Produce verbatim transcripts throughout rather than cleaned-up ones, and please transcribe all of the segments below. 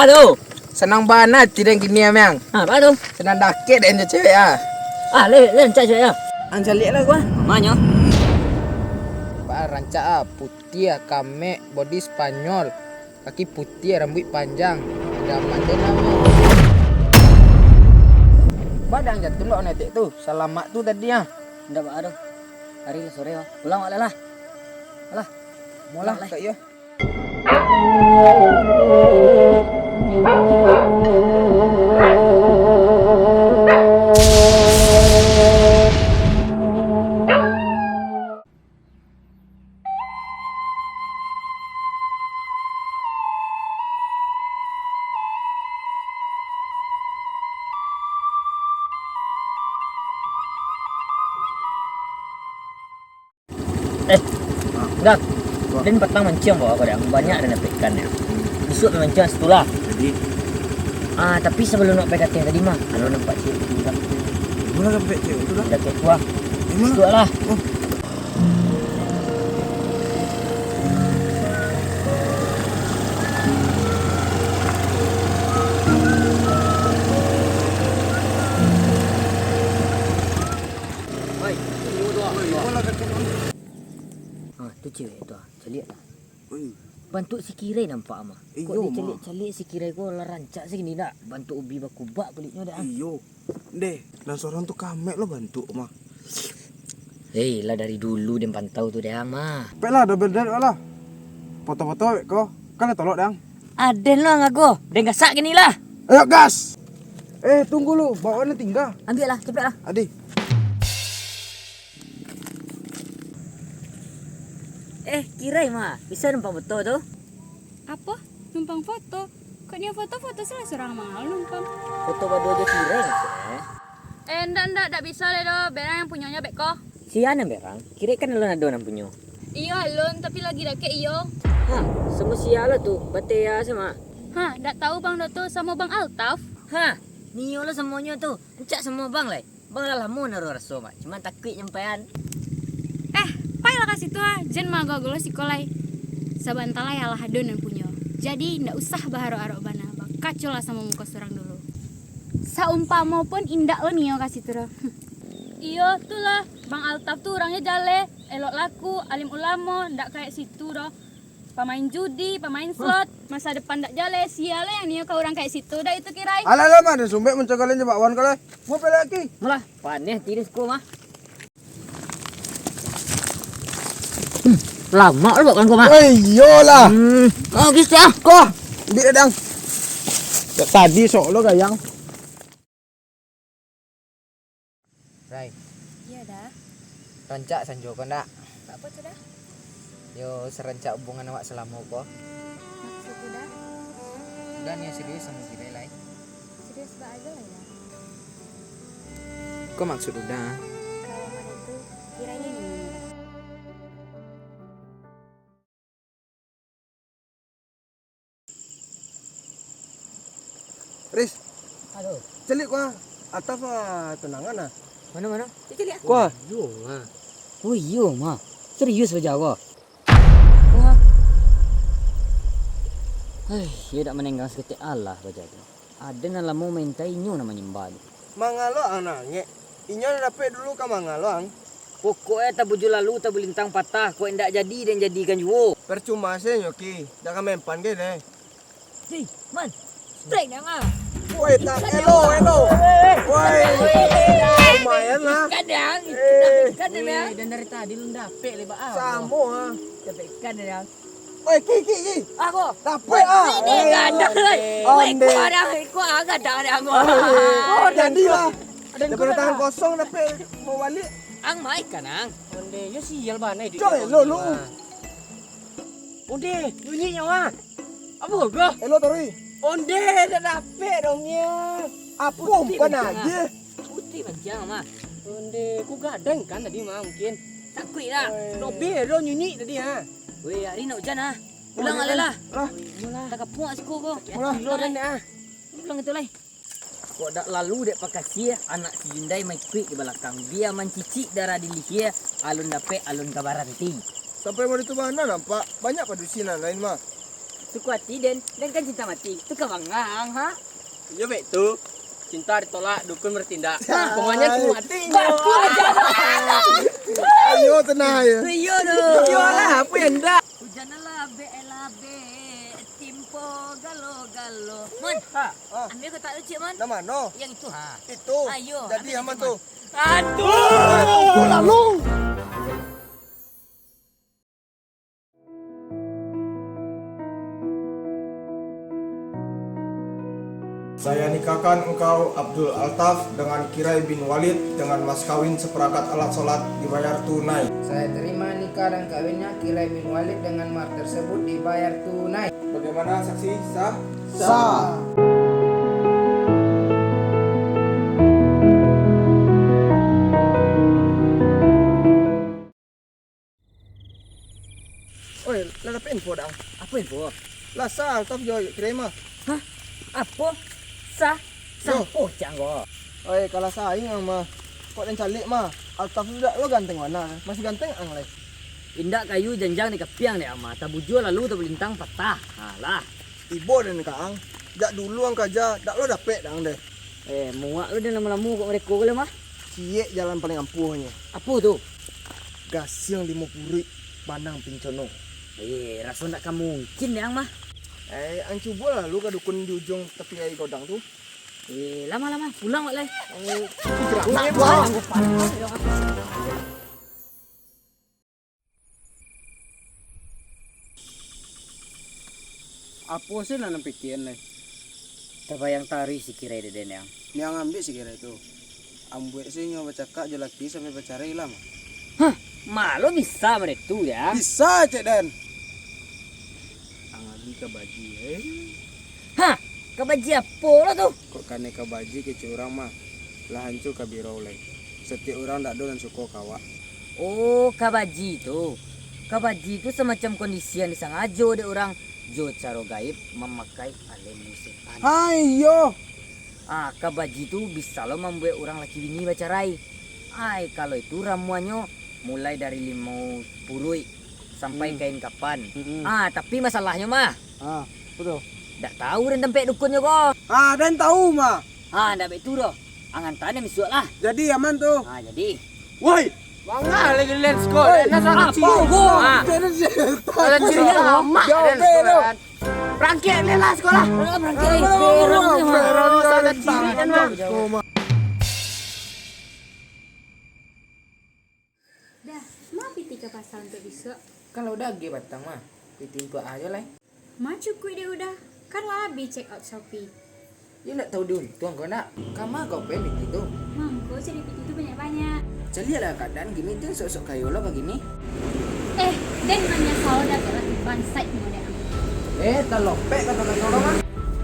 Halo. Sanang bana ati den kini, Amang. Ha, baa tu? Sanang dakek den jo cewek, ah. Ah, le, le, rancak cewek, ah. Ang caliak lah gua. Manyo? Ba rancak, ah, putiah, kamek, body Spanyol, kaki putiah, rambuik panjang. Idaman den, Amang. Ba dang jatuah lo netek tu. Salamak tu tadi, ah. Ndak baa tu. Ari lah sore, ah. Pulang wak lah. Alah. Molah, Kak, yo. Eh, Dak. Wah. Den patang mancing bao ko, Dang. Banyak den dapek ikan, Dang. Bisuak mancing situ lah. Jadi? Ah, tapi sabalun nak pai ka ateh tadi mah, ado nampak cewek tu, Dang. Di ma lah dapek cewek tu, Dang? Dakek tu lah. Di ma? Situ lah. Oh. Oi, inyo tu ah. Oi, tu ah. Ah, tu cewek tu ah. Caliak lah. Oi. Bantuak si Kirai nampak mah. Kok iyo, mah. Dicaliak-caliak si Kirai ko lah rancak se kini dak? Bantuak ubi bakubak kulitnyo dak ah. Iyo. Deh, nan sorang tu kamek lo bantuak mah. Hei, lah dari dulu den pantau tu, Dang, mah. Pek lah, dobel dek lah. Foto-foto ko. Kan lah tolok, Dang. Aden lo ngago. Den gasak kini lah. Ayo, gas! Eh, tunggu lu. Bawaan tingga. Ambiak lah, capek lah. Adi. Eh, Kirai mah. Bisa numpang foto tu? Apo? Numpang foto? Kok nio foto-foto salah surang mah, numpang. Foto baduo jo Kirai maksudnyo? Eh, ndak, ndak, ndak bisa lai doh. Berang yang punyonyo beko. Sia nan berang? Kirai kan alun ado nan punyo. Iyo, alun, tapi lagi dakek iyo. Hah, samo sia lah tu, batea sama. Hah, ndak tahu bang doh tu, samo Bang Altaf. Hah, nio lah samonyo tu, rancak samo bang lai. Bang lah lamo naruah raso, Mak. Cuman takuik nyampaian. Eh, pailah ka situ, ah. Jan maago-ago lo siko lai. Sabanta lai alah ado nan punyo. Jadi, ndak usah baharok-harok bana. Bakaco lah samo muko surang dulu. Saumpamo pun indak lo nio ka situ doh. Iyo, tu lah. Bang Altaf tu urangnyo jaleh, elok laku, alim ulamo, ndak kayak situ doh. Pamain judi, pamain slot, masa depan ndak jaleh, sia lah yang nio ka urang kayak situ, dak itu Kirai? Alah, alah, mah, den sumbek mancagalin jo bakwan ko lai. Mau pelek aki? Malah, paneh ati den siko mah. Hmm, lamak lo bakwan ko mah. Eh, iyolah. Hmm, oh, gis ah. Ko, ambiak dang. Dak tadi sok lo gayang. Rai. Iyo, Da. Rancak sanjo ko ndak? Baa tu, Da? Yo, sarancak hubungan awak salamo ko. Maksud tu, Da? Uda nio serius samo Kirai lai. Serius baa lai, Da? Ko maksud Uda? Kalau model tu, Kirai nio. Riz. Halo. Caliak ko ah. Ataf ah, tunangan ah. Mano, mano? Caliak, caliak. Ko ah. Iyo, mah. Oh, iyo, mah. Serius bajawa. Wah. Hei, iyo dak manenggang saketek alah bajawa. Ado nan lamo maintai, inyo nan manyimba tu. Manga lo ang nangek? Inyo nan dapek dulu ka manga lo ang? Pokoknyo tabujua lalu, tabulintang patah, kok indak jadi, den jadikan juo. Percuma se nyo, Ki. Dak ka mempan ke, deh. Hei, man. Strike dang, ah. Woi, tak elo, elo. Woi. Lumayan lah. Kadang, eh. Kadang, ya. Weh, dan dari tadi lu dapek le, Bak, ah. Samo, ah. Dapek ikan, ya. Oi, Ki, Ki, Ki. Ako. Dapek ah. Ini gadang, oi. Onde. Weh, kau ada, kau agak ada, ada aku. Oh, jadi lah. Daripada tangan kosong dapek mau balik. Ang mai kan, Ang? Onde, yo sial bana hidup. Coy, lo, lo. Onde, bunyi nyawa. Apa gua? Elo, Tori. Onde, dah dapek dong, ya. Apa umpan aja? Putih macam, mah. Onde, ku gadang kan tadi, mah, mungkin. Takuik lah. Oi. Dobel do nyunyik tadi, ha. Weh, ari nak ujan, ha. Pulang alai lah. Lah. Oi, iyolah. Takapung siko ko. Pulang. Pulang itu lai. Kok dak lalu dek pakasih anak si Jundai maikuik di balakang. Bia mancicik darah di lihia, alun dapek, alun ka baranti. Sampai model tu bana nampak. Banyak padusi nan lain, mah. Suko ati den, den kan cinta mati. Tu ka bangang, ha? Iyo, bek tu. Cinta ditolak, dukun bertindak. Pokoknya aku mati. Baku aja. Ayo, tenang ayo. Iyo tu. Iyo lah, apa yang ndak? Hujan lah, bek lah, bek. Timpo galo-galo. Mon, ha, ha. Ambil kotak tu, Cik, Mon. Yang mana? Yang itu, ha. Itu? Ayo. Jadi ambil yang itu, mana? Mon. Aduh. Aduh, lalu. Saya nikahkan engkau, Abdul Altaf, dengan Kirai bin Walid, dengan mas kawin seperangkat alat sholat dibayar tunai. Saya terima nikah dan kawinnya Kirai bin Walid dengan mahar tersebut dibayar tunai. Bagaimana saksi? Sah? Sah. Oi, lah dapek info, Dang? Apo info? Lah sah Altaf jo Kirai mah. Hah? Apo? Sah? Sah? Yo. Apo cang ko? Oi, kalah saing ang mah. Kok den caliak mah? Altaf tu dak lo ganteng bana, masih ganteng ang lai. Indak kayu janjang dikapiang dek ang mah, tabujua lalu tabalintang patah. Ha lah. Tibo den ka ang. Jak dulu ang kaja, dak lo dapek dang deh. Eh, muak lo den lamo-lamo kok mareko ko lah mah. Ciek jalan paling ampuahnyo. Apo tu? Gasiang limo puruik, banang pincono. Eh, raso ndak ka mungkin deh ang mah. Eh, ang cubo lalu ka dukun di ujuang tapi aia godang tu. Eh, lama-lama pulang wak lai. Eh, gerak. Apo se nan ang pikian lai? Tabayang taruih si Kirai dek den, Yang. Niang ambiak si Kirai tu. Ambuek se nyo bacakak jo laki sampai bacarai lah mah. Hah, malo bisa mode tu, Yang? Bisa, cek den. Ang agi kabaji, eh. Hah, kabaji apo lo tu? Kok kanai kabaji kecek urang mah, lah hancua kabirau lai. Satiok urang dak ado nan suko ka awak. Oh, kabaji tu. Kabaji tu samacam kondisi yang disangajo dek urang jo caro gaib mamakai alemu setan. Ha, iyo. Ah, kabaji tu bisa lo mambuek urang laki bini bacarai. Ai, kalau itu ramuannyo mulai dari limau puruik sampai, hmm, kain kapan. Mm-mm. Ah, tapi masalahnyo mah. Ah, apo tu? Dak tahu den tampek dukunnyo ko. Ah, den tahu mah. Ah, ndak baik tu doh. Ang antaan den bisuak lah. Jadi aman tu. Ah, jadi. Woi, manga lagi den sekolah. Woi, nah, salah apo ciri. Ko? Ah. Salah ciri. Salah ciri. Amat den sekolah. Barangkek den lah sekolah. Barangkek. Barang, barang, barang, barang, barang, barang, barang. Dah, ma pitih ka pasa untuak bisuak? Kan lah udah agiah batang mah, pitih untuak a jo lai. Ma cukuik dek udah, kan lah abih check out Shopee. Yo ndak tahu di untuang ko ndak? Ka ma kau pai pitih tu? Mangko cari pitih tu banyak-banyak. Caliaklah kaadaan kini tu sok-sok kayo lo bagini. Eh, den manyasal dapek laki bansaik model ang. Eh, talopek kato-kato urang ah.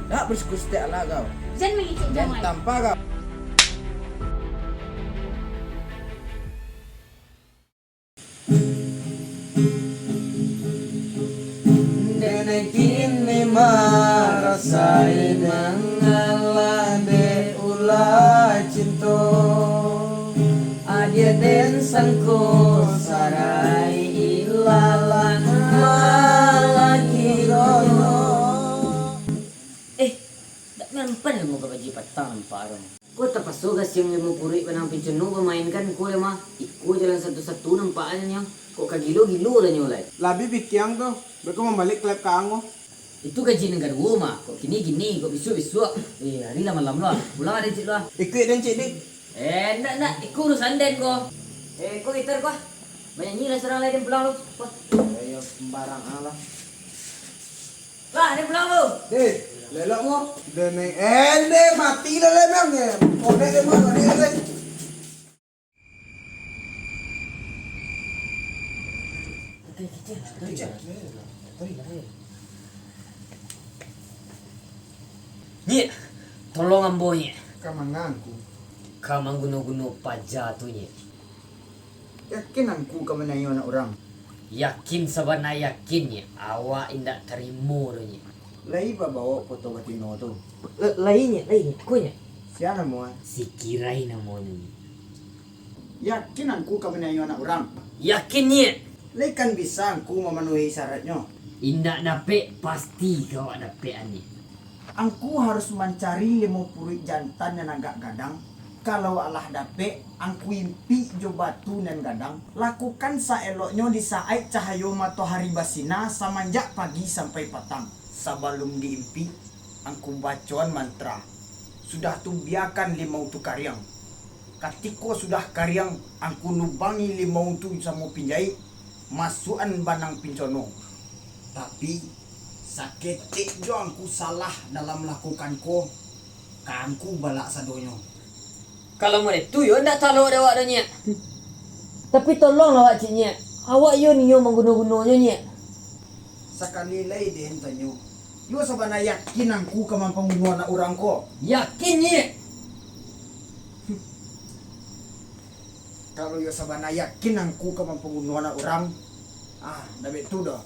Dak bersyukur saketek alah kau. Jan mangecek jan jang lai. Tampa kau. Den kini marasai mangalah dek ulah cinto. Adiak den sangko sarai ilalang malagi gono. Eh, dak mampan ilmu kabaji patang nampak urang. Ko tapaso gasiang limo puruik banang pincono bamainkan ko lai mah. Iko jalan satu-satu nampaknyo. Kok ka gilo-gilo lah nyo lai. Labiah pikiang tu, beko mambalik klep ka ang ko. Itu gaji nan kaduo mah. Kok kini-kini, kok bisuak-bisuak. Eh, ari lah malam lo ah. Pulang ah den cik lo ah. Ikuik den cik dik. Eh, ndak, ndak. Iko urusan den ko. Eh, ko gitar ko ah. Banyanyi lah surang lai den pulang lo. Wah. Ayo, sembarang ah lah. Lah, den pulang lo. Deh, lelok mo. Deh, neng. Eh, deh, mati lah, lah, neng. Eh, konek deh, mo, konek deh. Nyik, tolong ambo, Nyik. Ka mangangku. Ka mangguno-guno paja tu, Nyik. Yakin angku ka maniayo anak urang? Yakin sabana yakin, Nyik. Awak indak tarimo doh, Nyik. Lai babao foto batino tu? La-, lai, Nyik, lai, Nyik. Ko, Nyik. Sia namo, ah? Si Kirai namonyo, Nyik. Yakin angku ka maniayo anak urang? Yakin, Nyik. Lai kan bisa angku mamanuhi syaratnyo? Indak dapek, pasti ka awak dapek, Anyek. Angku harus mancari limau puruik jantan nan agak gadang. Kalau alah dapek, angku impik jo batu nan gadang. Lakukan saeloknyo di saat cahayo matohari basina samanjak pagi sampai patang. Sabalum diimpik, angku bacoan mantra. Sudah tu biakan limau tu kariang. Katiko sudah kariang, angku lubangi limau tu samo pinjaik, masuakan banang pincono. Tapi, saketek jo angku salah dalam melakukan ko, ka angku balak sadonyo. Kalau model tu yo ndak talok dek awak doh, Nyek. Tapi tolonglah awak ciek, Nyek. Awak yo nio mangguno-gunonyo, Nyek. Sakali lai den tanyo, yo sabana yakin angku ka mampanguno anak urang ko? Yakin, Nyek. Kalau yo sabana yakin angku ka mampanguno anak urang, ah, ndak baitu doh.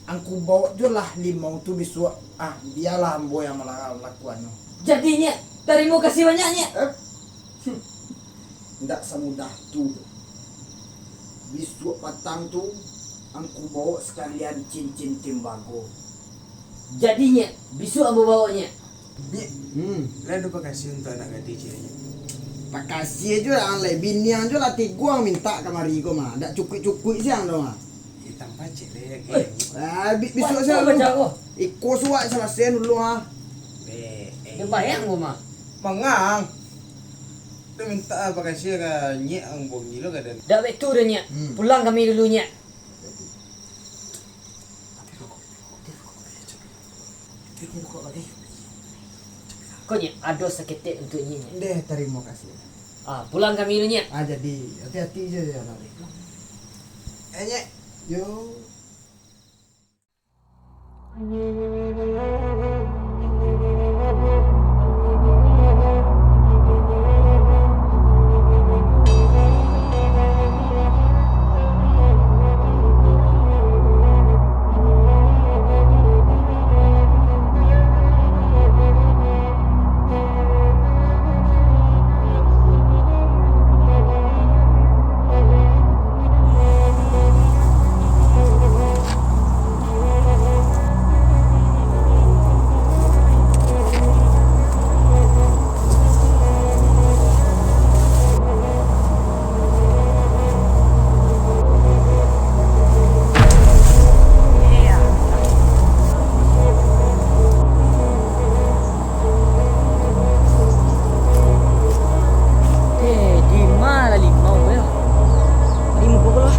Angku bawok jo lah limau tu bisuak, ah, bialah ambo yang mala-, malakuannyo. Jadi, Nyek, tarimo kasih banyak, Nyek. Eh? Hmm. Ndak samudah tu doh. Bisuak patang tu, angku bawok sakalian cincin timbago. Jadi, Nyek, bisuak ambo bawok, Nyek. Bi-, Hmm. Lai ado pakasiah untuak anak gadih ciek, Nyek? Pakasiah jo lah, lai biniang jo lah tiguang mintak kamari ko mah. Ndak cukuik-cukuik siang tu mah. Hitam pacik lai, Nyek. Oi. Ah, bi-, bisuak siang dulu. Iko suak salasai dulu, ah. Be, eh. Dia bayang ko mah. Mangang. Tu mintak, ah, pakasiah ka Nyek ang bongi lo ka den. Ndak baitu doh, Nyek. Hmm. Pulang kami dulu, Nyek. Ko, Nyek, ado saketek untuak Nyek, Nyek. Deh, tarimo kasih. Ah, pulang kami dulu, Nyek. Ah, jadi, hati-hati je, ya, Bang. Eh, Nyek. Yo. Eh, di ma lah limau ko yo? Di muko ko lah.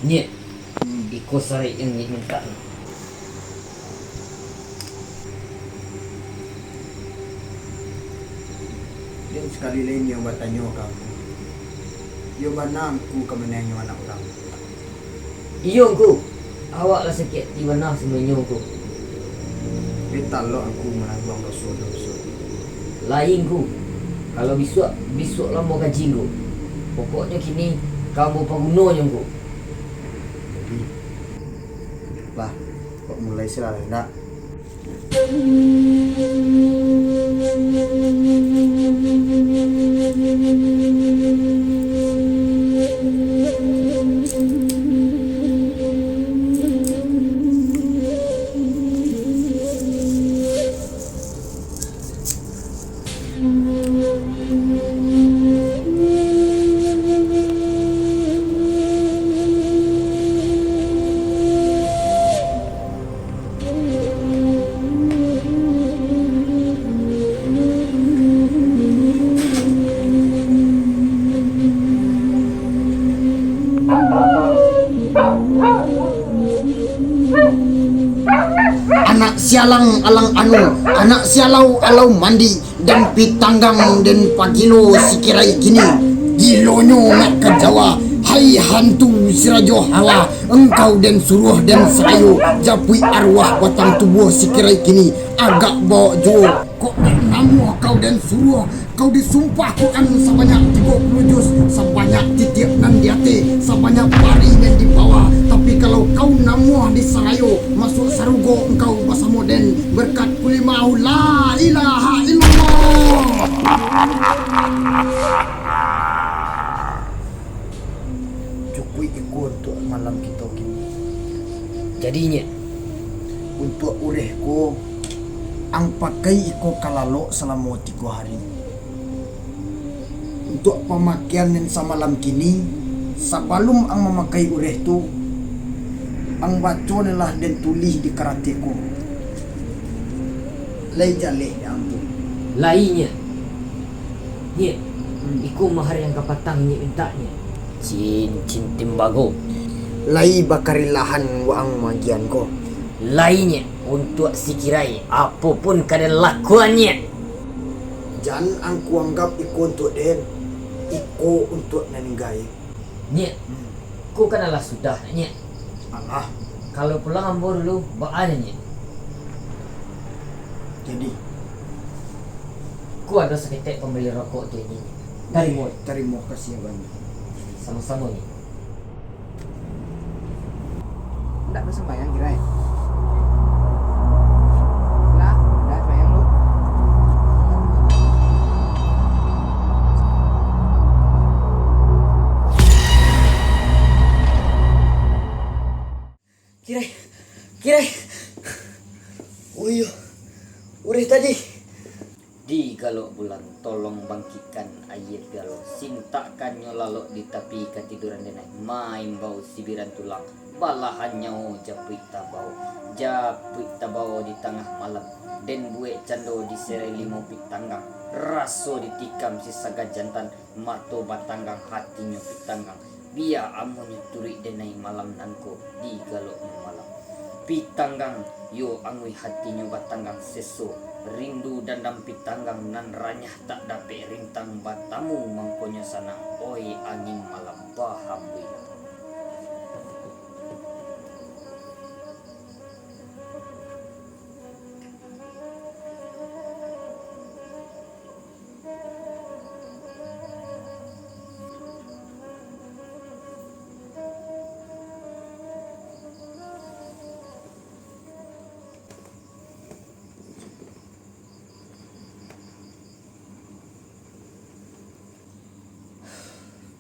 Nyek, iko saraik yang Nyek mintak tu. Jan sakali lai nio batanyo ka ambo. Iyo bana angku ka maniayo anak urang? Iyo, Ngku. Awak lah sakik ati bana sabananyo, Ngku. Lai talok angku manangguang doso-doso. Lai, Ngku. Kalau bisuak, bisuak lah ambo kaji, Ngku. Pokoknyo kini, ka ambo pagunonyo, Ngku. Jadi, bah, kok mulai sih lah, ndak? Sialang alang anu, anak sialau alau mandi, den pitanggang den pagilo sikirai kini. Gilonyo nak ka Jawa, hai hantu si Rajo Hala, engkau den suruah den sarayo, japuik arwah batang tubuah sikirai kini, agak bawok juo. Kok namuah kau den suruah, kau disumpah Quran sabanyak tigo puluah juz, sabanyak titiak nan di ateh, sabanyak pari nan di bawah. Tapi kalau kau namuah di sarayo, masuak sarugo engkau basamo den, berkat kulimau la ilaha illallah. Cukuik iko untuak malam kito kini. Jadi, Nyek? Untuak ureh ko, ang pakai iko ka lalok salamo tigo hari. Untuak pamakaian nan samalam kini, sabalum ang mamakai ureh tu, ang baco nan lah den tulih di karateh ko. Lai jaleh dek ang tu? Lai, Nyek. Nyek, hmm, iko mahar yang kapatang Nyek mintak, Nyek. Cincin timbago. Lai bakarilahan waang magian ko? Lai, Nyek, untuak sikirai, apo pun ka den lakuan, Nyek. Jan angku anggap iko untuak den, iko untuak nan gaib. Nyek, hmm, ko kan alah sudah, Nyek. Alah. Kalau pulang ambo dulu, baa nyo, Nyek? Jadi? Ko ado saketek pambali rokok tu, Nyek. Tarimo. Tarimo kasih banyak. Samo-samo, Nyek. Ndak basumbayang, Kirai? Lah, ndak sumbayang lu. Kirai, Kirai. Oh iyo, ureh tadi. Di Galok Bulan, tolong bangkikkan aia pialo, sintakkannyo lalok di tapi katiduran denai, maimbau sibiran tulang, balahan nyawo japuik tabao, japuik tabao di tangah malam, den buek cando di serai limo pitanggang, raso ditikam si saga jantan, mato batanggang hatinyo pitanggang, bia amonyo turuik denai malam nan ko di galoknyo malam. Pitanggang, yo anguih hatinyo batanggang seso, rindu dandam pitanggang nan ranyah tak dapek rintang batamu mangkonyo sanang, oi angin malam bahambuilah.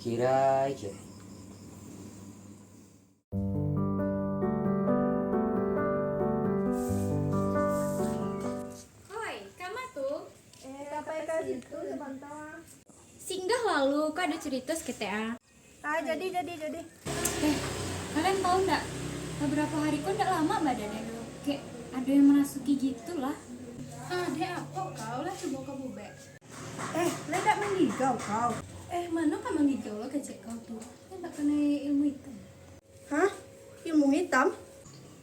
Kirai, Kirai. Hoi, kama tu? Eh, ka pai ka situ sabanta. Singgah lalu, ko ado carito saketek, ah. Ah, jadi, jadi, jadi. Eh, kalian tahu ndak? Beberapa hari ko ndak lamak badan ado, kek ado yang marasuki gitulah. Ah, dek apo kau lah cubo ka bubek? Eh, lai dak manggigau kau? Eh, mano ka manggigau lah kecek kau tu? Kan dak kanai ilmu itam. Hah? Ilmu itam?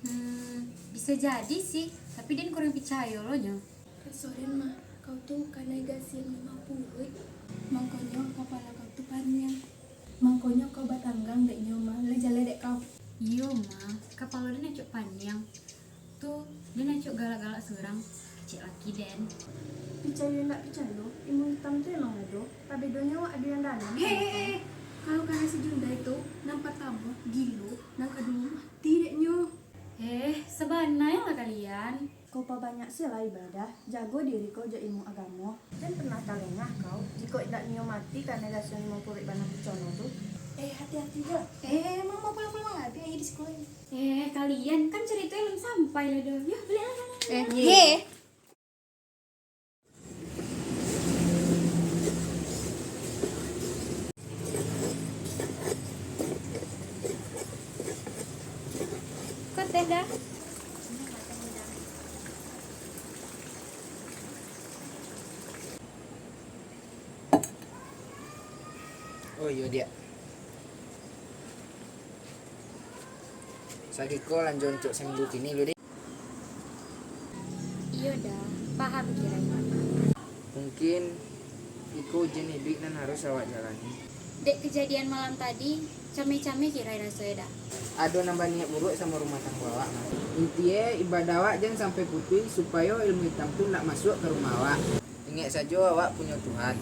Hmm, bisa jadi sih, tapi den kurang picayo lo nyo. Kaso den mah, kau tu kanai gasian limau puruik. Mangkonyo kapalo kau tu paniang. Mangkonyo kau batanggang dek nyo mah, lai jaleh dek kau. Iyo mah, kapalo den acok paniang. Tu, den acok galak-galak surang, kecek laki den. Picayo indak picayo, ilmu itam tu emang ado, tabedonyo ado yang dalam. Hei, hei, hei. Kalau kanai si Jundai tu, nan partamo, gilo, nan kaduo, mati dek nyo. Eh, sabanai lah kalian. Kau pabanyak se lah ibadah, jago diri kau jo ilmu agamo. Jan pernah talengah kau, jikok indak nio mati kanai gasian limau puruik bana picono tu. Eh, hati-hati jo. Eh, mama pulang-pulang abih aja di sekolah ni. Eh, kalian, kan carito alun sampai lah doh. Yo, baliak lah, baliak lah. Eh, ye. Ko teh dah. Oh iyo, Diak. Sagiko lanjo untuak saminggu kini lu, Diak. Iyo Da, paham kirai Mama. Mungkin iko ujian iduik nan harus awak jalani. Dek kajadian malam tadi, cameh-cameh kirai raso e Da. Ado nan baniaik buruak samo rumah tanggo awak mah. Inti e, ibadah awak jan sampai putuih, supayo ilmu itam tu ndak masuak ka rumah awak. Ingek sajo, awak punyo Tuhan.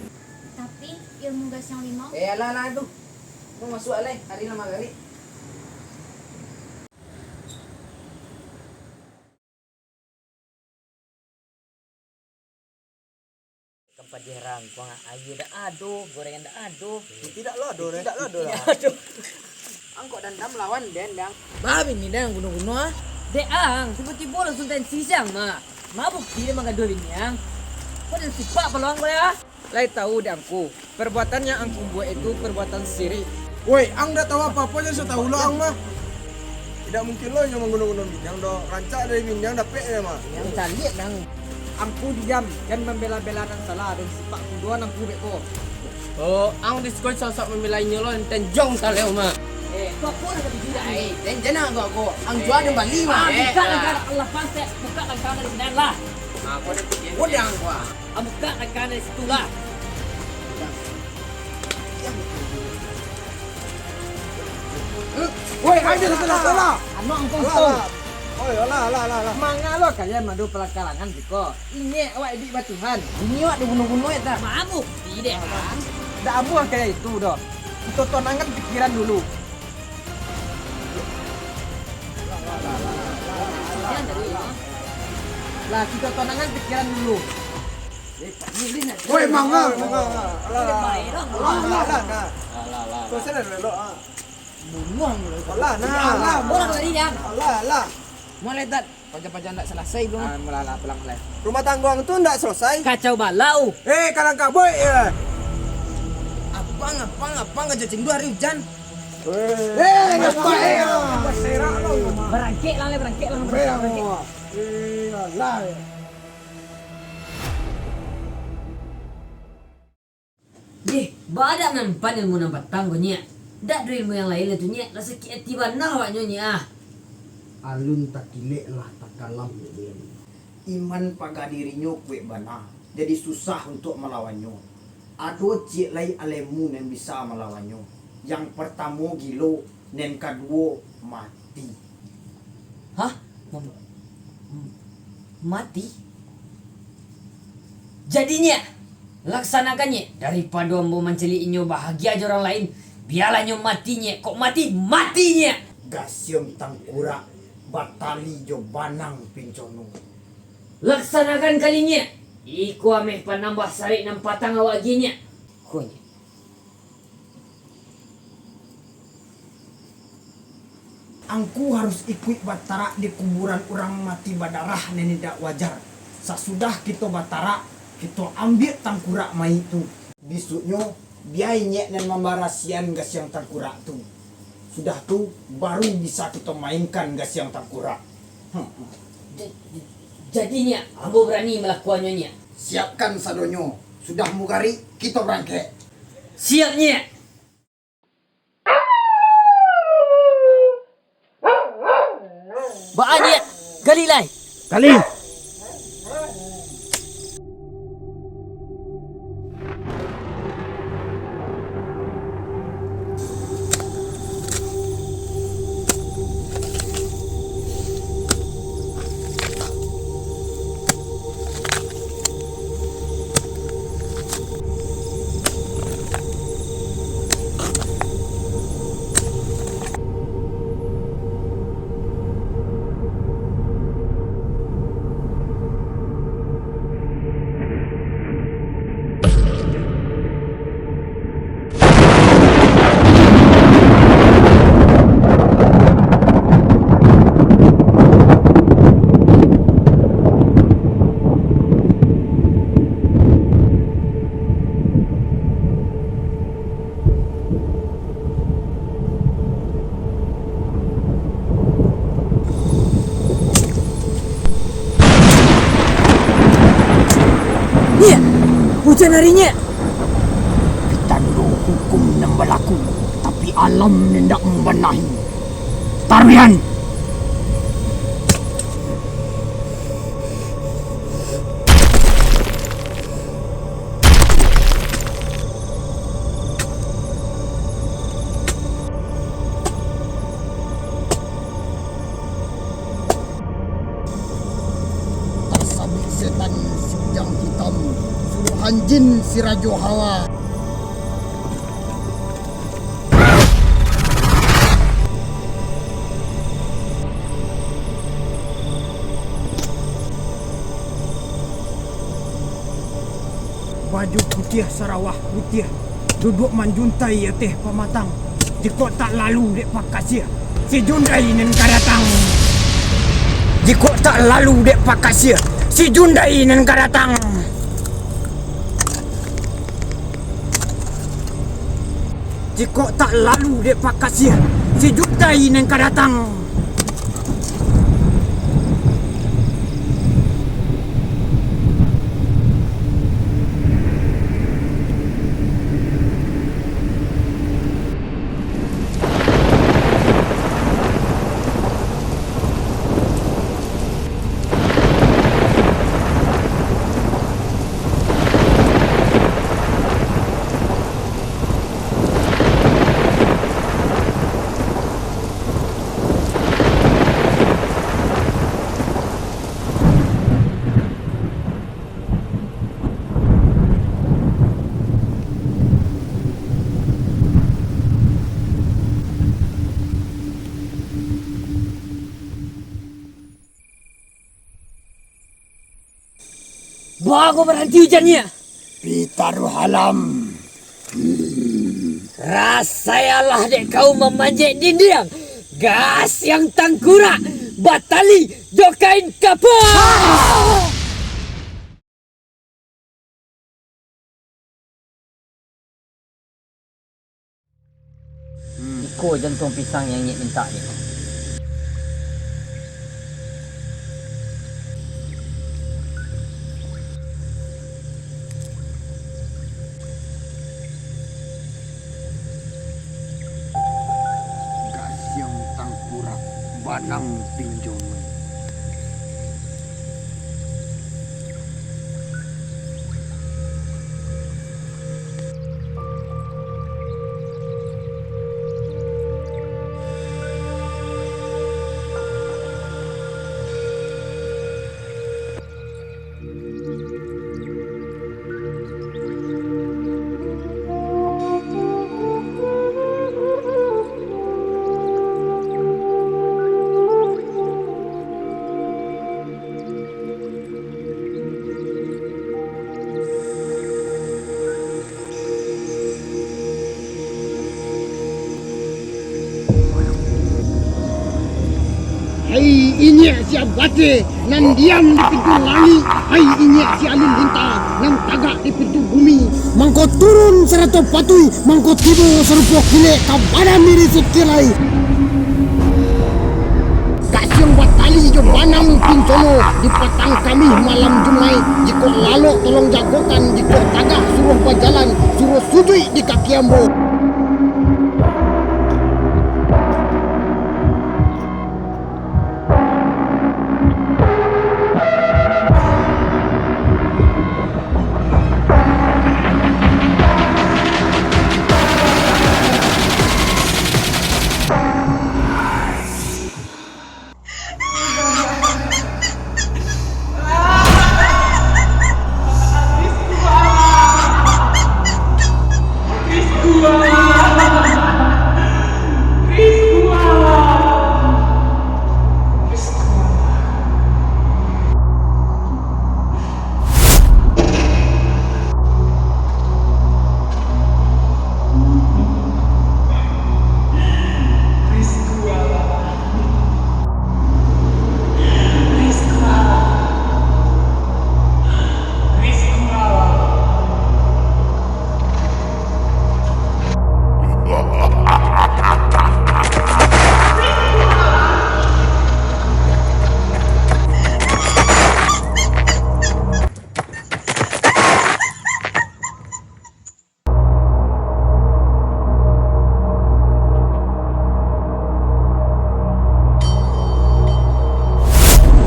Tapi, ilmu gasiang limau? Eh, alah, alah, aduh. Mau masuak lai, ari lah magarik. Kampadih rangkuang, aia dak ado, gorengan dak ado. Tidak lo ado, Tidak lo ado lah. Tidak ado. Ang kok dandam lawan den, Dang? Bah, bini den guno-guno, ah. Dek ang, tibo-tibo langsung tensi siang, mah. Ma bukti den manggaduah bini ang? Kok den sipak paluang ko, ya? Lai tahu dek angku, perbuatan yang angku buek itu perbuatan sirik. Woi, ang dak tahu apo-apo, jan so tahu lo ang mah. Tidak mungkin lo inyo mangguno-guno bini ang doh. Rancak dari bini ang dapek nyo mah. Yang caliak nang. Angku diam, jan mambela-bela nan salah, den sipak kudoan angku beko. Oh, ang diskon sosok mambela inyo lo, enten jong taleo mah. Eh, kok pun ada biji dah. Ai, den jan ang kok, ang jua den bali mah. Ah, buka langkah Allah pantek, buka langkah dari sinan lah. Ah, kau dah pikir. Udah ang kua. Ang buka langkah dari situ lah. Woi, aja lah, salah, salah. Anu angkong Alah, tu. alah. Oi, alah, alah, alah, alah. Manga lo kalian madu palakalangan siko. Ingek awak iduik batuhan. Ini awak dibunuh-bunuh ya tak? Mabuk di dek ang. Dak amuah kaya itu doh. Kito tonangkan pikiran dulu. Lah, kito tonangkan pikiran dulu. Woi, manga, manga, manga. Alah, alah, alah, alah, nah. Alah, alah, alah. Kau sana dulu, ah. Bunuang dulu. Alah, nah. Alah, alah. Alah, alah. Mulai, Tat. Paja-paja ndak salasai belum. Ah, mulalah, pulang, pulang. Rumah tangga ang tu ndak salasai. Kacau balau. Eh, kalang kabut, ya. Abang, abang, abang, aja cinggu hari hujan. Eh, ngapa, eh? Berserak lo. Berangkek lah, berangkek lah, berangkek. Eh, alah, ya. Deh, badak nan pan ilmu nan patang ko, Nyiak. Dak do ilmu yang lain lah tu, Nyiak. Lah sakik ati bana awaknyo, Nyiak, ah. Alun takilek lah takalam, Nyiak. Iman paga dirinyo kuek bana, jadi susah untuak malawannyo. Ado ciek lai alemu nan bisa malawannyo. Yang partamo gilo, nan kaduo mati. Hah? Mem-, m-, mati? Jadi, Nyiak, laksanakan, Nyiak, daripado ambo mancaliak inyo bahagia jo urang lain, bialah inyo mati, Nyiak. Kok mati, mati, Nyiak! Gasiang tangkurak batali jo banang pincono. Laksanakan kali, Nyiak! Iko ameh panambah sarik nan patang awak agiah, Nyiak. Ko, Nyiak. Angku harus ikuik batarak di kuburan urang mati badarah nan indak wajar. Sasudah kito batarak, kito ambiak tangkurak mayik tu. Bisuaknyo, bia inyiak nan mambarasiahan gasiang tangkurak tu. Sudah tu, baru bisa kito mainkan gasiang tangkurak. Hmm. J-, j-, jadi, Nyiak, ambo barani malakuannyo, Nyiak. Siapkan sadonyo. Sudah mugarik, kito barangkek. Siap, Nyiak. Baa, Nyiak? Gali lai. Gali. Nyiak, hujan hari, Nyiak. Pitando hukum nan balaku, tapi alam nan indak mambanahi. Taruihan! Jin si Rajo Hawa. Baju putiah, sarawa putiah, duduak manjuntai ateh pamatang. Jikok tak lalu dek pakasiah, si Jundai nan ka datang. Jikok tak lalu dek pakasiah, si Jundai nan ka datang. Jikok tak lalu dek pakasiah, si Jundai nan ka datang. Baa kok baranti ujan nyo? Pitaruah alam. Rasakanlah dek kau mamanjek dindiang, gasiang tangkurak, batali jo kain kapa. Hmm. Iko jantuang pisang yang ingek mintak ni. Gasiang tangkurak banang pinjono. Hai inyiak si Abate nan diam di pintu langik, hai inyiak si Alun Linta nan tagak di pintu bumi. Mangko turun sarato patuih, mangko tibo sarupo kilek ka badan diri si Kilai. Gasiang batali jo banang pinjono di patang Kamih malam Jumaik. Jikok lalok tolong jagokan, jikok tagak suruah bajalan, suruah sujuik di kaki ambo.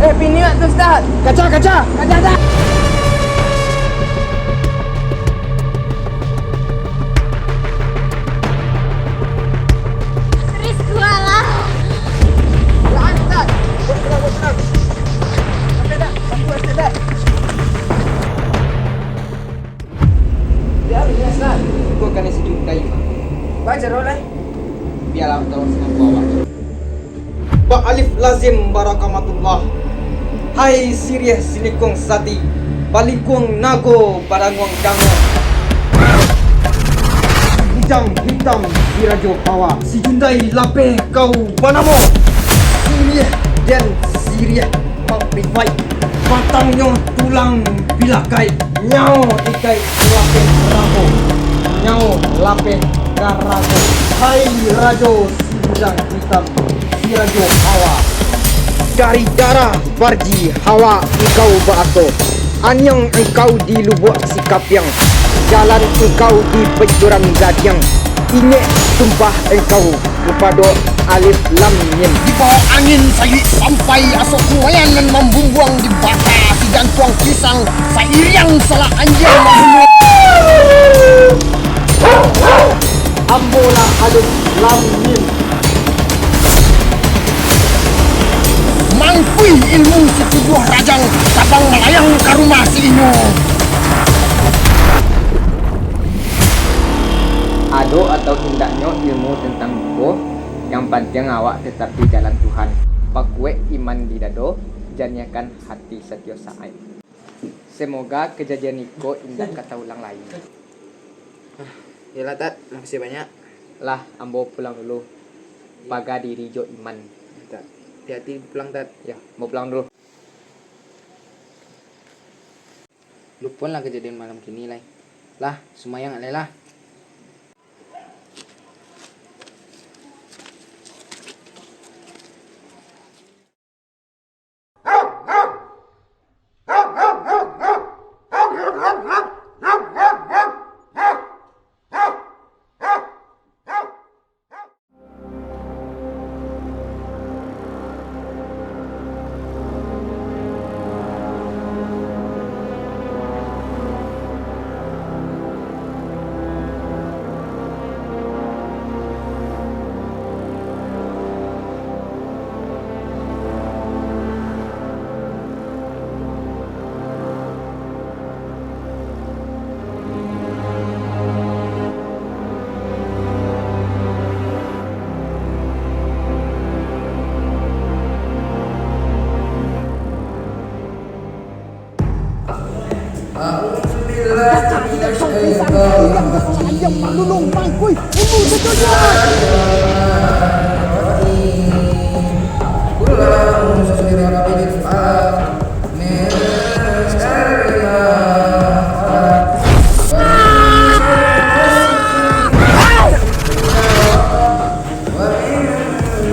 Eh, piniak tu, Ustaz! Kaca, kaca! Kaca, kaca! Rizku Allah! Tahan, Ustaz! Bos, tenang, bos, tenang! Sampai dah? Sampai, Ustaz, dah! Alif lazim barakamatullah. Hai siriah sinikuang sati, balikuang nago badanguang dango. Ujang hitam si Rajo Hawa, si Jundai lapeh kau banamo. Siriah den siriah, mak rifai, batangnyo tulang bilakai. Nyao ikai lapeh karago, nyao lapeh karago. Hai Rajo si Ujang Hitam, si Rajo Hawa. Dari darah Barji Hawa engkau baato, aniang engkau di Lubuak Sikapiang, jalan engkau di Pancuran Gadiang, ingek sumpah engkau kapado Alif Lam Mim. Di bawah angin sayuik sampai, asok kumayan nan mambumbuang di bata, si jantuang pisang sairiang salak anjiang mambumbuang. Ambo lah Alif Lam Mim. Mangkuih ilmu si tujuah rajang, tabang malayang ka rumah si inyo. Ado atau indaknyo ilmu tantang buko, yang pantiang awak tetap di jalan Tuhan. Pakuek iman di dado, janiahkan hati satio saat. Semoga kejadian iko indak ka taulang lai. Yolah, Tat. Makasih banyak. Lah, ambo pulang dulu. Iyo. Paga diri jo iman. Tat. Hati-hati pulang, Tat. Yo, ambo pulang dulu. Lupoanlah kejadian malam kini lai. Lah, sumayang lai lah.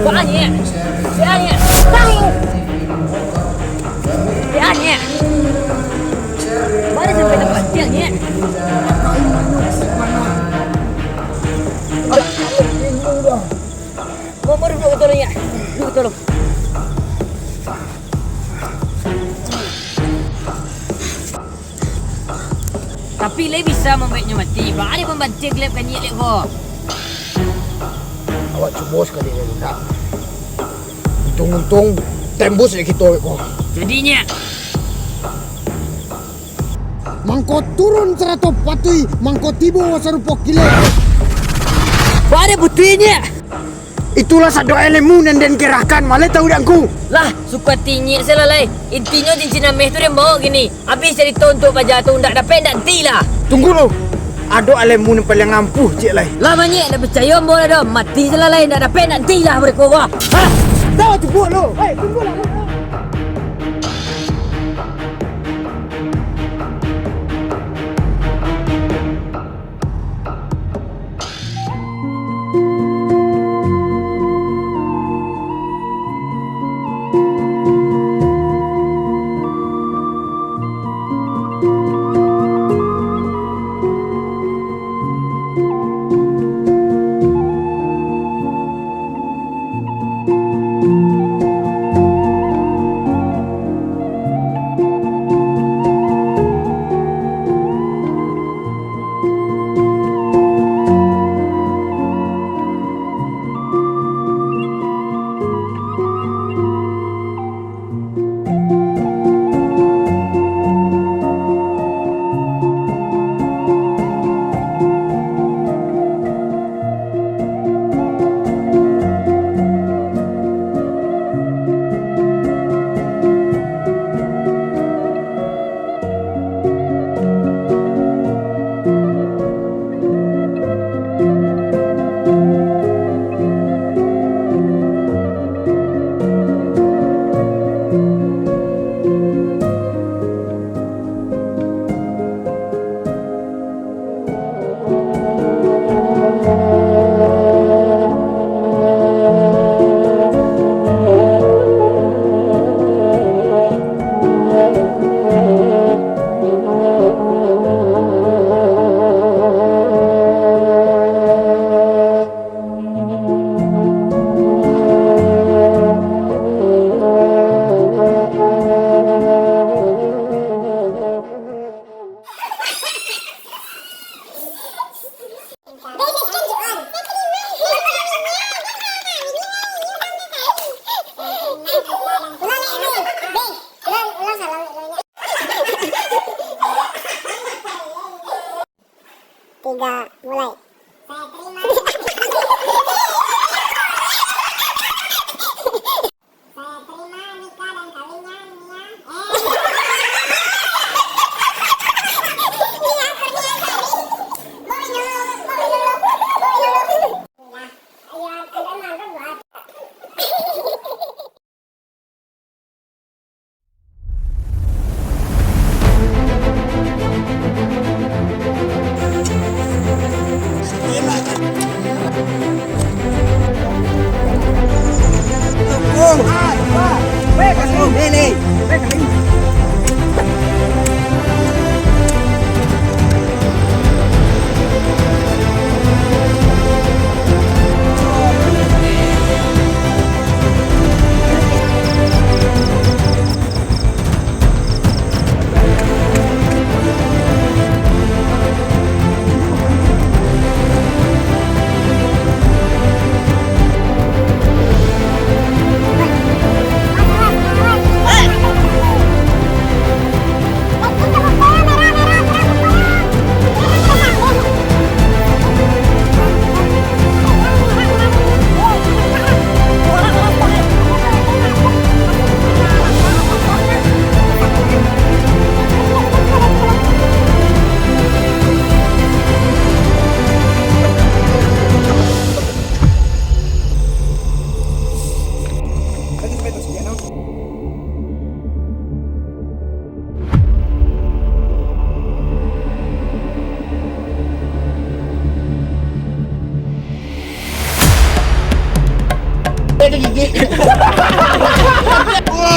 Banyak. Banyak. Banyak. Mana sampai tempat dia, Nyek? Mau, mau duduk betul, Nyek. Duduk betul. Tapi lai bisa mambueknyo mati. Baa dek pambantiang gelap kanyik lek ko? Awak cubo sakali lai, Bunda. Untuang-untuang tembus dek kito ko. Jadinyo. Mangko turun sarato patuih, mangko tibo sarupo kilek. Baa dek butuihnyo? Itulah sadonyo ilmu nan den kerahkan, malah tahu dek angku. Lah, suka tinyik salah lai. Intinyo cincin ameh tu den bawa kini. Abih carito untuak paja tu, ndak dapek ndak nanti lah. Tunggu lu. Ado ilmu nan paliang ampuh ciek lai. Lah banyak ndak picayo ambo lah doh. Mati salah lai, ndak dapek ndak nanti lah mereka ko. Ha? Dah cukup lu. Hei, tunggulah.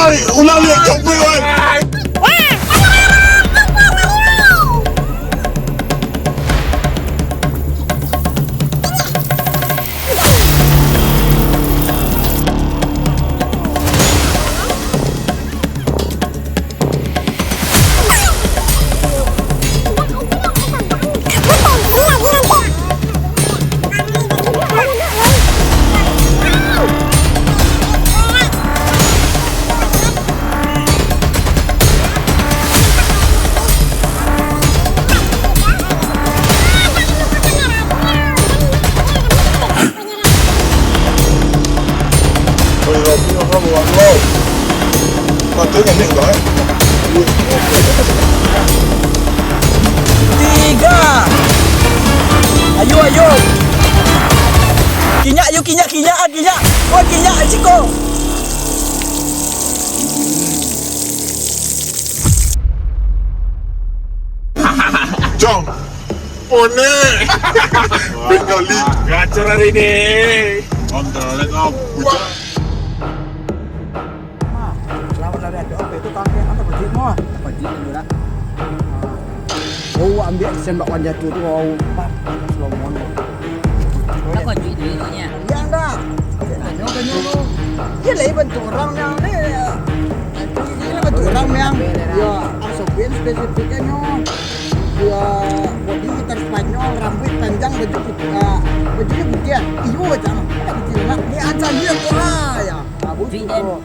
Oi, ulang ni, cok gue, oi. Tiga. Ayo, ayo. Kinyak, ayo, kinyak, kinyak, ah, kinyak. Wah, kinyak, siko. Cong. Onek. Bengali. Gacor hari ini. Om, terlalu, Om. Nah, selamat lari, ada apa itu, kakek? Apa, Pak Jik, mo? Apa, Jik, dulu lah. Oh, ambiak sembak wan jatuah tu, wow. Pas, pas slow mo, no. Takut Jik dulu, nyo. Iya, ndak? Tanya, tanya lu. Iya lah, bantuak urang yang ni. Iya lah, bantuak urang yang. Ya, harus spesifiknyo. Dia body gitar Spanyol, rambut panjang, baju putih, ah, bajunyo putiah. Iyo, cak. Ada putih lemak. Ni aja dia, wah, ya. Ah, butuh.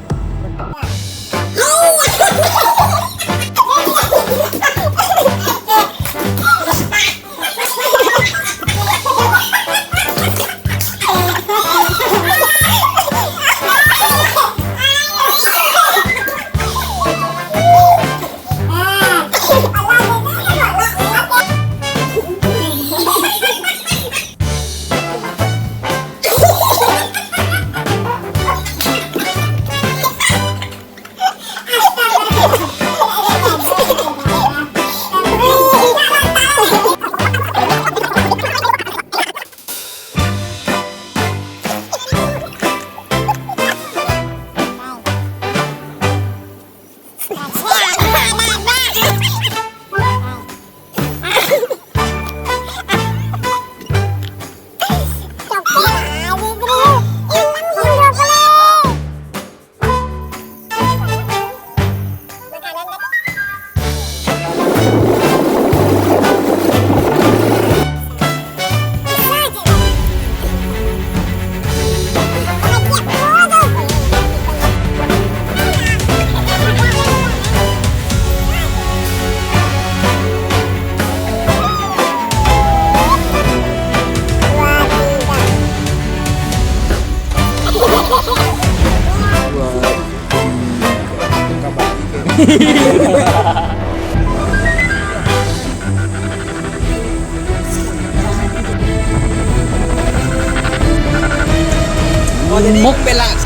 Muk belas.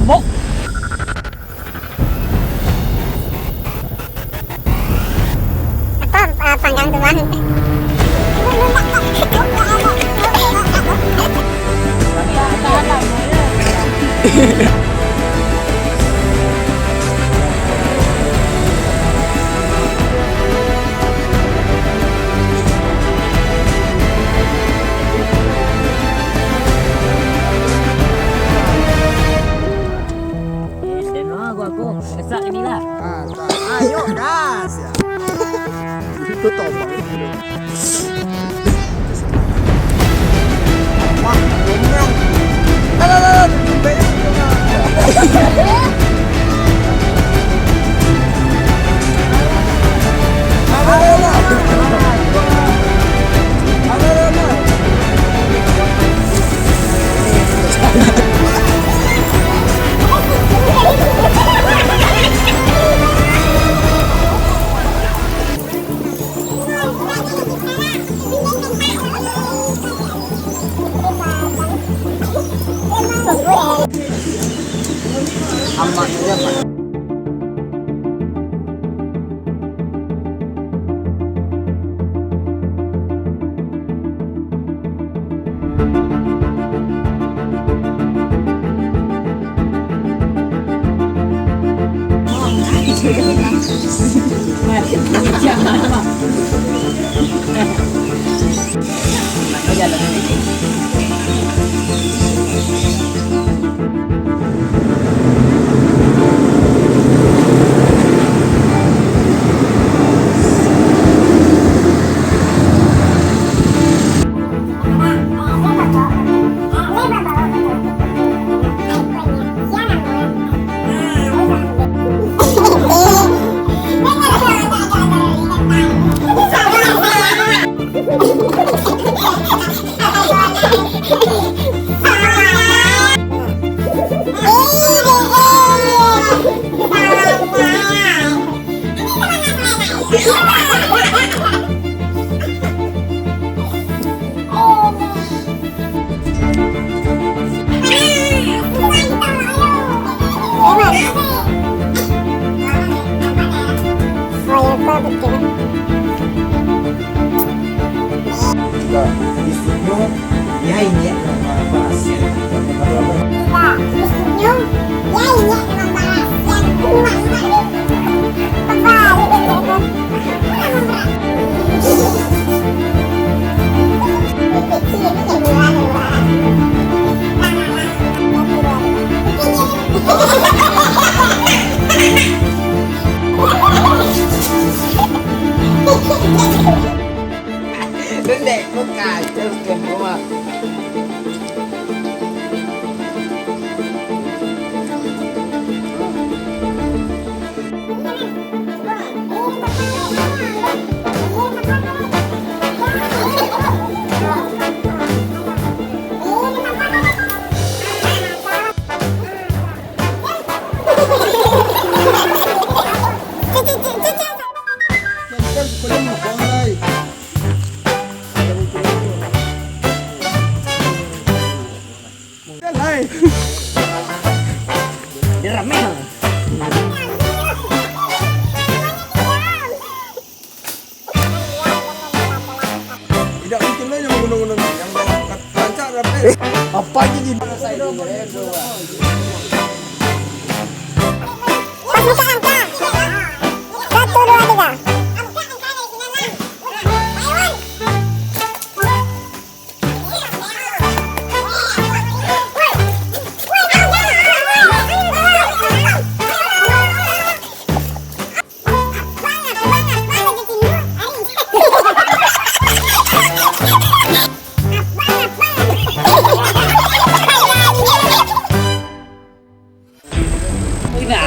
Muk. Apa, ah, panggang tu, Bang? Kami akan Eh, den lah, aku, aku. Kesak ni lah. Ah, tak. Ayo, gas, ya. Itu tombol. Wah, ngomong. Alah, alah, alah, sampai itu, Bang. Alah, alah, alah. Alah, alah, alah. Bisuknyo, ya ini. Bisuknyo, ya ini. Rendek, bukan, teruskan, Mak. Tidak mungkin lah yang gunung-gunung yang rancak rapi. Apa aja di Pas buka angka. Satu, dua, tiga.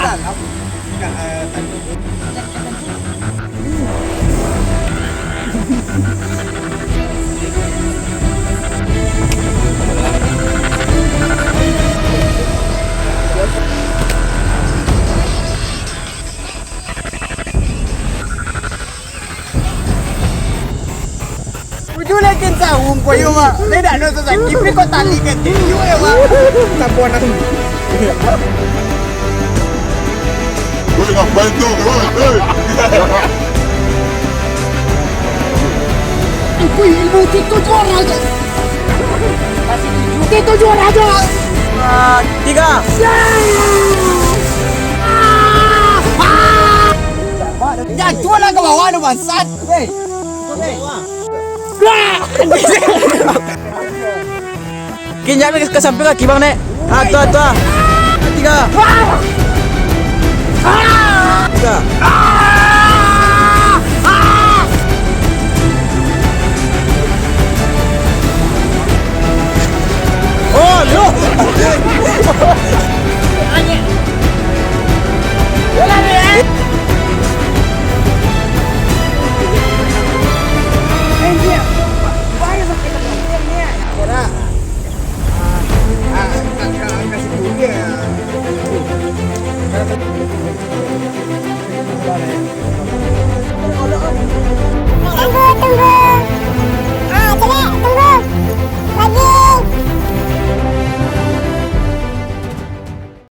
Uju lagi saung ko yo, Mak. Lai dak ado sasakik, bari ko tali ka tinggi yo, Mak. Sabuah nasi. Woi, ngapain tu? Woi, hei. Wih, ibu, itu juara aja. Itu juara aja. Tiga. Jatuahlah ka bawah tu, bangsat. Kinjak ka sampiang kaki, Bang, nek. Ah, tu ah, tu ah. Tiga. Tiga. Oh, no.